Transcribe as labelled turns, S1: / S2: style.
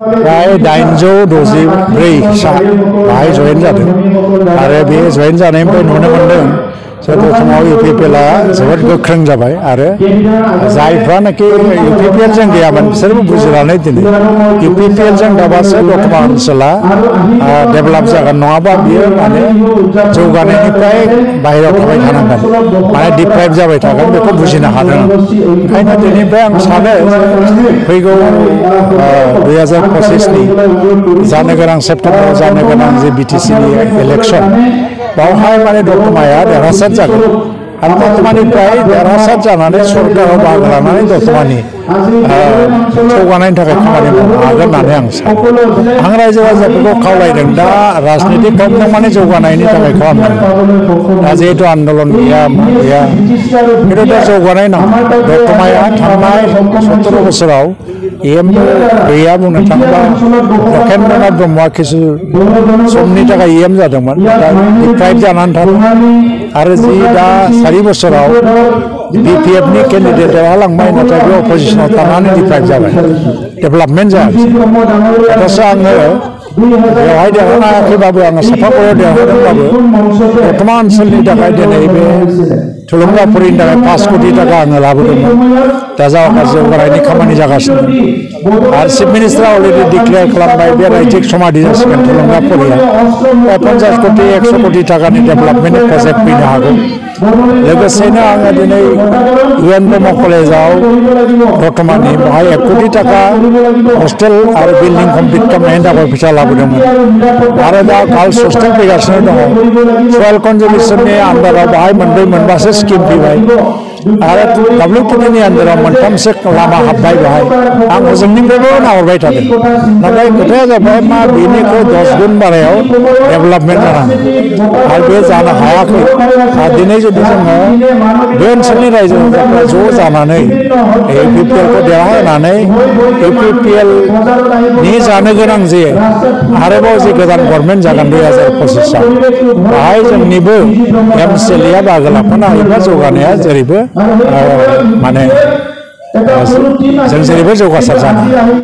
S1: प्राय 864 सा बाहाय जयेन जादों आरो बे जयेन जानायनिफ्राय नुनो मोनदों जे दतमायाव इउपिपिएलआ जोबोद गोख्रों जाबाय आरो जायफ्रानाखि इउपिपिएल जों गैयामोन बिसोरबो बुजिनानै दिनै इउपिपिएल जों दाबासो दतमा ओनसोला डेभेलप जागोन नङाबा बियो माने जौगानायनिफ्राय बाहेरायाव थाबाय थानांगोन माने डिप्राइभ जाबाय थागोन बेखौ बुजिनो हादों ओंखायनो दिनैनिफ्राय आं सानो फैगौ 2025 नि जानो गोनां सेप्तेम्बराव जानो गोनां जे बिटिसिनि इलेक्सन बावहाय माने दतमाया देरहासार जागोन आरो दतमानिफ्राय देरहासार जानानै सरकाराव बाहागो लानानै दतमानि जौगानायनि थाखाय खामानि मावनो हागोन होननानै आं सानो आं रायजो राजाफोरखौ खावलायदों दा राजनितिक खालामदों माने जौगानायनि थाखाय खालामदों दा जिहेतु आन्दलन गैया मा गैया खिन्थु दा जौगानाय नांगौ दतमाया थांनाय 17 बोसोराव एम गैया बुंनो थाङोब्ला लकेन्द्रनाथ ब्रह्मआ किसु समनि थाखाय एम जादोंमोन दा डिप्राइभ जानानै थादों आरो जि दा 4 बोसोराव बिपिएफनि केन्डिडेट देरहालांबाय नाथाय बे अपोजिसनाव थानानै डिप्राइभ जाबाय डेभेलपमेन्ट जायाखै अथासो आङो बेवहाय देरहानो हायाखैबाबो आङो साफागुरियाव देरहादोंबाबो दतमा ओनसोलनि थाखाय दिनै बे थुलुंगाफुरिनि थाखाय 5 कोटि थाखा आङो लाबोदोंमोन दा जौगानायनि खामानि जागासिनो आरो चिफ मिनिस्टारा अलरेडि डिक्लेयार खालामबाय बे रायजिक समाधि जासिगोन थुलुंगाफुरिया 50 कोटि 100 कोटि थाखानि डेभेलपमेन्टनि प्रजेक्ट फैनो हागौ लोगोसेनो आङो दिनै UN ब्रह्म कलेजाव दतमानि बेवहाय 1 कोटि थाखा हस्टेल आरो बिल्डिं कमप्लिट खालामनायनि थाखाय फैसा लाबोदोंमोन आरो दा गार्लस हस्टेल फैगासिनो दङ सयेल कनजारभेसननि आन्दाराव बेवहाय मोनब्रै मोनबासो स्किम फैबाय आरो WPDनि आन्दाराव मोनथामसो लामा हाबबाय बेवहाय आं हजोंनिफ्रायबो नाहरबाय थादों नाथाय खोथाया जाबाय मा बेनिख्रुइ 10 गुन बारायाव डेभेलपमेन्ट जानांगौ आरो बे जानो हायाखै दिनै जुदि जोङो बे ओनसोलनि रायजो राजाफ्रा ज' जानानै इउपिपिएलखौ देरहाहोनानै इउपिपिएलनि जानो गोनां जे आरोबाव जे गोदान गभर्नमेन्ट जागोन 2025आव बेवहाय जोंनिबो MCLA बाहागो लाफानो हायोबा जौगानाया जेरैबो माने जों जेरैबो जौगासार जानो